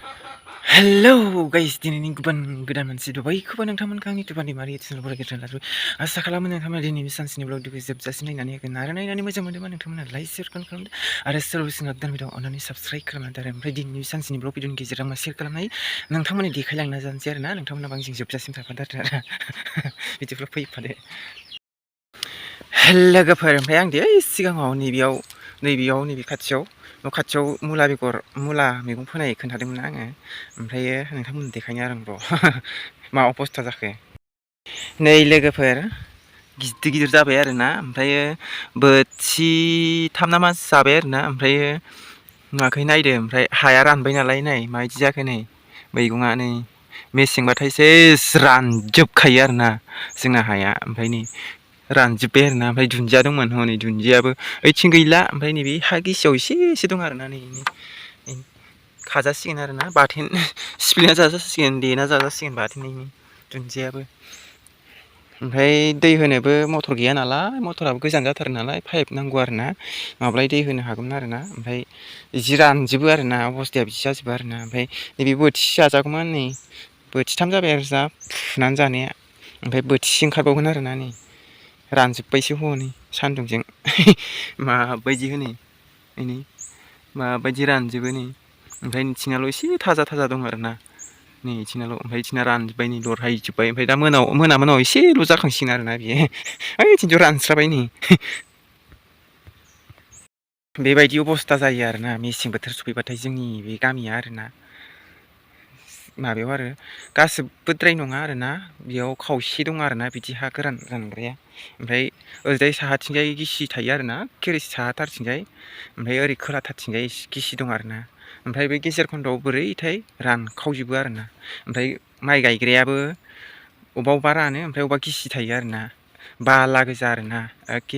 hello guys दिनैनि गोदान मोनसे बयखौबो नोंथांमोनखौ आंनि टुबानि मारि चेनेल फरायग्रा लाजोबो आसा खालामो नोंथांमोना दिनैनि सानसेनि ब्लगखौ जोबजासिम नायनानै होगोन आरो नायनानै मोजां मोनदोंबा नोंथांमोना लाइक शेयार खालामदो आरो सोरबा सोरबा गोदान भिडिअ अननानै साबस्क्राइब खालामना आरो ओमफ्राय दिनैनि सानसेनि ब्लग भिडिअनि गेजेराव आं शेयार खालामनाय नोंथांमोननि देखायलांना जानोसै आरो ना नोंथांमोना बांसिन जोबजासिम थाफादो आरो बिदिब्ला फैफादो लोगोफोर ओमफ्राय आं दे सिगाङाव नैबे खाथियाव न' खाथियाव मुला मैगं फोनाय खोन्थादोंमोन आङो ओमफ्रायो नोंथांमोननो देखायनो आरो र' मा अबस्था जाखो नै लोगोफोर गिदिर जाबाय आरोना ओमफ्रायो बोथिथाम ना मा जाबाय आरोना ओमफ्रायो नुवाखै नायदो ओमफ्राय हाया रानबाय नालाय नै माबायदि जाखो नै मैगङा नै मेसेंबाथाय सेस रानजोबखायो आरोना जोंना हाया ओमफ्राय नै रानजोब्बाय आरोना ओमफ्राय दुन्दिया दंमोन हनै दुन्दियाबो ओइथिं गैला ओमफ्राय नैबे हा गिसियाव एसे दं आरोना नै खाजासिगोन आरोना बाथोन सिफ्लेना जाजासिगोन देना जाजासिगोन बाथोनैनो दुन्दियाबो ओमफ्राय दै होनोबो मटर गैया नालाय मटराबो गोजान जाथारो नालाय पाइप नांगौ आरोना नङाब्लाय दै होनो हागौमोन आरोना ओमफ्राय जि रानजोबो आरोना अबस्थाया बिदि जाजोबो आरोना ओमफ्राय नैबे बोथिसे जाजागौमोन नै बोथिथाम जाबाय आरो जा फुनानै जानाया ओमफ्राय बोथिसे ओंखारबावगोन आरोना नै रानजोब्बायसो हनै सान्दुंजों माबायदि हनै माबायदि रानजोबो नै ओमफ्राय नोंथिनाल' एसे थाजा दं आरोना नै इथिंनाल' ओमफ्राय इथिंना रानजोब्बाय नै लरहायजोब्बाय ओमफ्राय दा मोनायाव एसेल' जाखांसिगोन आरोना बियो ओइथिंथ' रानस्राबाय नै बेबायदि अबस्था जायो आरोना मेसें बोथोर सफैबाथाय जोंनि बे गामिया आरोना माबायाव आरो गासिबोद्राय नङा आरोना बेयाव खावसे दं आरोना बिदि हा गोरान रानग्राया ओमफ्राय ओरैजाय साहाथिंजाय गिसि थायो आरोना खेरिसे साहाथारथिंजाय ओमफ्राय ओरै खोलाथारथिंजाय गिसि दं आरोना ओमफ्राय बे गेजेर खन्द'आव बोरैथाय रानखावजोबो आरोना ओमफ्राय माइ गायग्रायाबो अबेबा रानो ओमफ्राय अबेबा गिसि थायो आरोना बाला गोजा आरोना एखे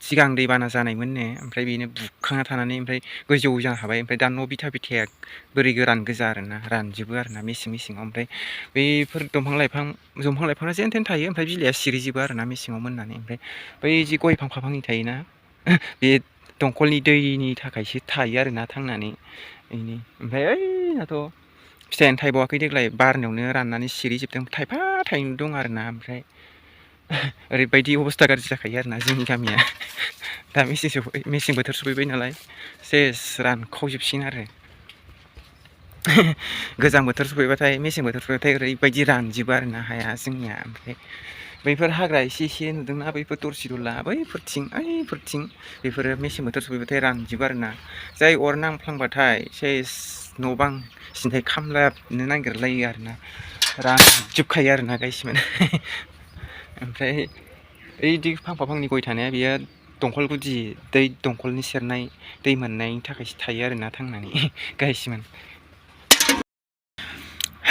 सिगां दैबाना जानायमोननो ओमफ्राय बेनो बुखांना थानानै ओमफ्राय गोजौ जानो हाबाय ओमफ्राय दा न' बिथाया बोरै गोरान गोजा आरोना रानजोबो आरोना मेसेङाव ओमफ्राय बैफोर दंफां लाइफाङा जेन थेन थायो ओमफ्राय बिलाइया सिरिजोबो आरोना मेसेङाव मोननानै ओमफ्राय बै जि गय फांफा थायोना बे दंखलनि दैनि थाखायसो थायो आरोना थांनानै बेनो ओमफ्राय ओइनाथ' फिथाइयानो थाइबावाखै देग्लाय बारनायावनो राननानै सिरिजोबदों थाइफा थाइनै दं आरोना ओमफ्राय ओरैबायदि अबस्था गाज्रि जाखायो आरोना जोंनि गामिया दा मेसें बोथोर सफैबाय नालाय सेस रानखावजोबसिगोन आरो गोजां बोथोर सफैबाथाय मेसें बोथोर सफैबाथाय ओरैबायदि रानजोबो आरोना हाया जोंनिया ओमफ्राय बैफोर हाग्रा एसे नुदोंना बैफोर दरसि दरला बैफोरथिं बेफोरो मेसें बोथोर सफैबाथाय रानजोबो आरोना जाय अर नांफ्लांबाथाय सेस न' बां सिन्थाय खामलाबनो नागिरलायो आरोना रानजोबखायो आरोना गायसिमोन ओमफ्राय ओइदि फांफा फांनै गय थानाया बेयो दंखल गुदि दंखलनि सेरनाय दै मोननायनि थाखायसो थायो आरोना थांनानै गायसिमोन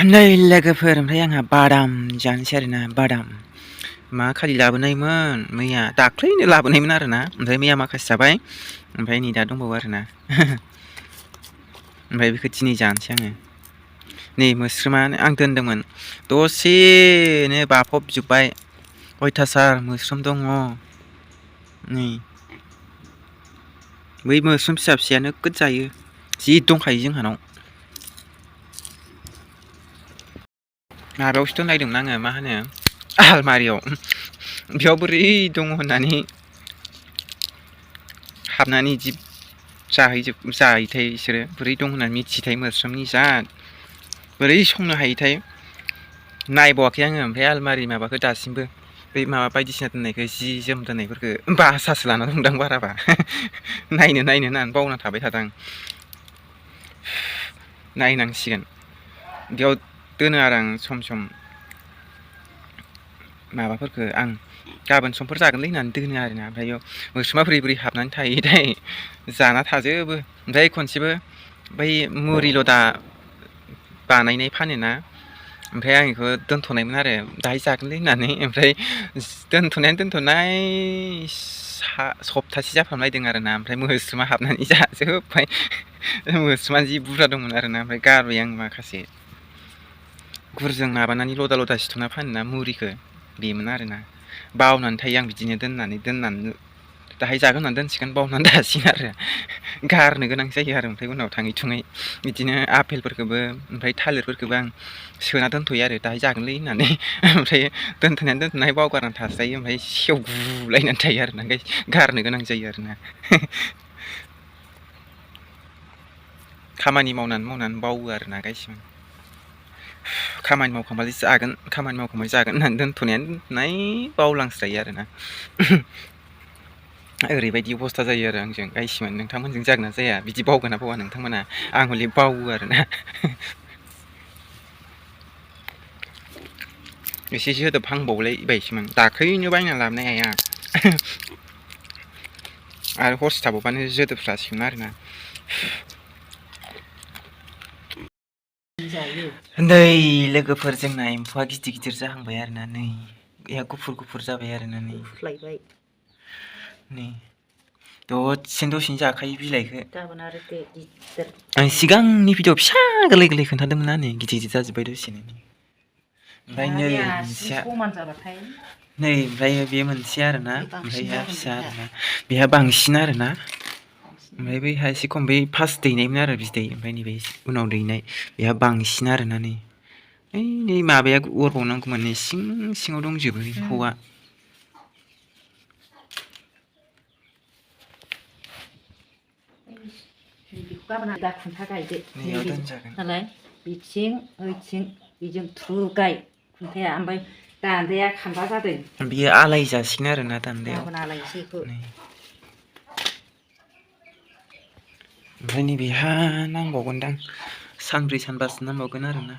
नै लोगोफोर ओमफ्राय आंहा बादाम जानोसै आरोना बादाम मा खालि लाबोनायमोन दाख्लैनो लाबोनायमोन आरोना ओमफ्राय मैया माखासे जाबाय ओमफ्राय नै दा दंबावो आरोना ओमफ्राय बेखौ दिनै जानोसै आङो नै मोस्रोमानो आं दोनदोंमोन दसेनो बाफबजोब्बाय अयथासार मोस्रोम दङ नै बै मोस्रोम फिसाया नोगोद जायो जि दंखायो जोंहानाव माबायावसो दोननायदोंमोन आङो मा होनो आलमारियाव बेयाव बोरै दङ होननानै हाबनानै जि जायोथाय बिसोरो बोरै दं होननानै मिथियोथाय मोस्रोमनि जात बोरै संनो हायोथाय नायबावाखै आङो ओमफ्राय आलमारि माबाखौ दासिमबो बै माबा बायदिसिना दोननायखौ जि जोम दोननायफोरखौ बासासो लाना दंदां बाराबा नायनो होननानै बावना थाबाय थादों नायनांसिगोन बेयाव दोनो आरो आं सम माबाफोरखौ आं गाबोन समफोर जागोनलै होननानै दोनो आरोना ओमफ्राय बेयाव मोस्रोमा बोरै हाबनानै थायोथाय जाना थाजोबो ओमफ्राय खनसेबो बै मुरि लदा बानायनाय फानोना ओमफ्राय आं बेखौ दोनथ'नायमोन आरो दाहाय जागोनलै होननानै ओमफ्राय दोनथ'नाय सप्तासे जाफ्रामलायदों आरोना ओमफ्राय मोस्रोमा हाबनानै जाजोब्बाय मोस्रोमा जि बुरजा दंमोन आरोना ओमफ्राय गारबाय आं माखासे गुरजों माबानानै लदा सिथुमना फानोना मुरिखौ बेमोन आरोना बावनानै थायो आं बिदिनो दोननानै दाहाय जागोन होननानै दोनसिगोन बावनानै थासिगोन आरो गारनो गोनां जायो आरो ओमफ्राय उनाव थाङै थुङै बिदिनो आपेलफोरखौबो ओमफ्राय थालिरफोरखौबो आं सोना दोनथ'यो आरो दाहाय जागोनलै होननानै ओमफ्राय दोनथ'नाय बावगारनानै थास्रायो ओमफ्राय सेवगुलायनानै थायो आरो ना गारनो गोनां जायो आरो ना खामानि मावनानै बावो आरो ना गायसिमोन खामानि मावखांबालाय जागोन होननानै दोनथ'नाय बावलांस्रायो आरोना ओरैबायदि अबस्था जायो आरो आंजों गायसिमोन नोंथांमोनजों जागोन ना जाया बिदि बावगोन ना बावा नोंथांमोना आं हले बावो आरोना एसेसो होदोबहांबावलायबायसोमोन दाख्लैनो बायना लाबोनाय आइया आरो हरसे थाबावबानो जोदोबस्रासिगोन आरोना नै लोगोफोर जोंना एम्फौआ गिदिर जाहांबाय आरोना नै गुफुर जाबाय आरोना नै नै दसेनो जाखायो बिलाइखौ आं सिगांनि भिडिअ फिसा गोरलै खोन्थादोंमोन ना नै गिदिर जाजोब्बाय दसेनो ओमफ्राय नै मोनसेया नै ओमफ्राय बे मोनसे आरोना ओमफ्राय फिसा आरोना बेहा बांसिन आरोना ओमफ्राय बैहा एसे खम बै फार्स्ट दैनायमोन आरो बिदै ओमफ्राय नैबे उनाव दैनाय बेहा बांसिन आरोना नै ओइ नै माबाया अरबावनांगौमोन नै सिङाव दंजोबो एम्फौआ दा खुन्था गायदो नालाय बिथिं ओइथिं बेजों थुगाय खुन्थाया ओमफ्राय दान्दाया खान्दा जादों बियो आलाय जासिगोन आरोना दान्दायाव ओमफ्राय नैबेहा नांबावगोनदां सानब्रै सानबासो नांबावगोन आरोना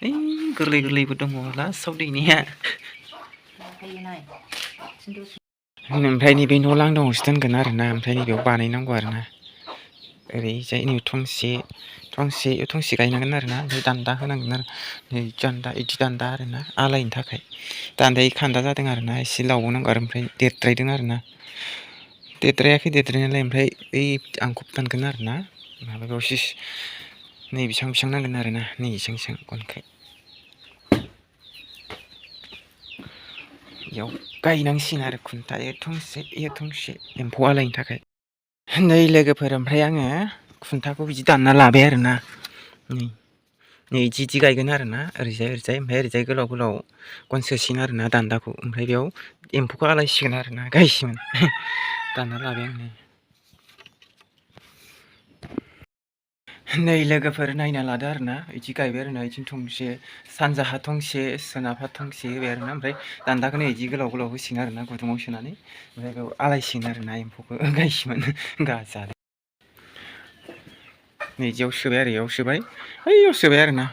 ओइ गोरलैबो दङ लास्टआव दैनाया ओमफ्राय नैबे न' लांदांआवसो दोनगोन आरोना ओमफ्राय नैबेयाव बानायनांगौ आरोना ओरैजाय नै थंसे गायनांगोन आरोना ओमफ्राय दान्दा होनांगोन आरो नै इदि दान्दा आरोना आलायनो थाखाय दान्दाया खान्दा जादों आरोना एसे लावबावनांगौ आरो ओमफ्राय देरद्रायदों आरोना देरद्रायाखै देरद्रायनायालाय ओमफ्राय ओइ आंखुब दानगोन आरोना माबायावसो नै बेसेबां नांगोन आरोना नै बेसेबां गनखौ बेयाव गायनांसिगोन आरो खुन्था थंसे एम्फौ आलायनो थाखाय नै लोगोफोर ओमफ्राय आङो खुन्थाखौ बिदि दानना लाबाय आरोना नै इदि गायगोन आरोना ओरैजाय ओमफ्राय ओरैजाय गोलाव गन सोसिगोन आरोना दान्दाखौ ओमफ्राय बेयाव एम्फौखौ आलायसिगोन आरोना गायसिगोन दानना लाबाय आं नै लोगोफोर नायना लादो आरोना बिदि गायबाय आरोना बिथिं थंसे सानजाहा थंसे सोनाबहा थंसे होबाय आरोना ओमफ्राय दान्दाखौनो बिदि गोलाव होसिगोन आरोना गुदुङाव सोनानै ओमफ्राय बेयाव आलायसिगोन आरोना एम्फौखौ गायसिगोन गाजा नैजियाव सोबाय आरो इयाव सोबाय ओइयाव सोबाय आरोना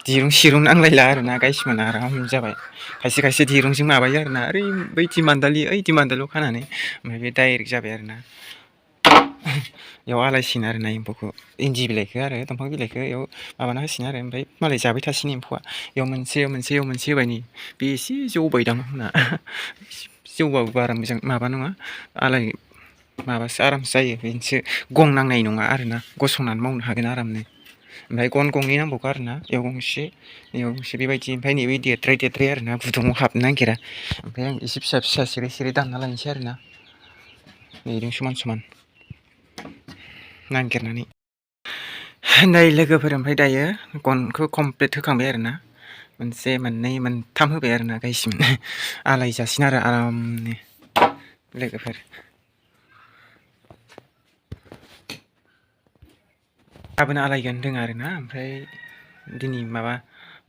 दिरुं नांलायला आरोना गायसिगोन आराम जाबाय खायसे दिरुंजों माबायो आरोना ओरै बै दिमान्दालियाव खानानै ओमफ्राय बे डाइरेक्ट जाबाय आरोना बेयाव आलायसिगोन आरोना एम्फौखौ इन्दि बिलाइखौ आरो दंफां बिलाइखौ बेयाव माबाना होसिगोन आरो ओमफ्राय मालाय जाबाय थासिगोन एम्फौआ बेयाव मोनसे होबाय नै बे एसे जौबायदां होनना जौबाबो बारा मोजां माबा नङा माबासो आरामसो जायो बेनोसो गं नांनाय नङा आरोना गसंनानै मावनो हागोन आरामनो ओमफ्राय गन गंनै नांबावगौ आरोना बेयाव गंसे बेबायदि ओमफ्राय नैबे देरद्राय आरोना गुदुङाव हाबनो नागिरा ओमफ्राय आं एसे फिसा सिरि दानना लानोसै आरोना नैजों समान नागिरनानै नै लोगोफोर ओमफ्राय दायो गनखौ कमप्लिट होखांबाय आरोना मोनसे मोननै मोनथाम होबाय आरोना गायसिम आलाय जासिन आरो आरामनो लोगोफोर गाबोन आलायगोन होनदों आरोना ओमफ्राय दिनै माबा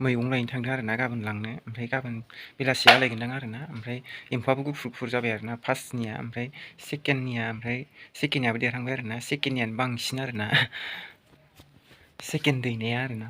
मैगं लायनो थांदों आरोना गाबोन लांनो ओमफ्राय गाबोन बेलासि आलायगोनदां आरोना ओमफ्राय एम्फौआबो गुफुर जाबाय आरोना फार्स्टनिया ओमफ्राय सेकेन्डनियाबो देरहांबाय आरोना सेकेन्डनियानो बांसिन आरोना सेकेन्ड दैनाया आरोना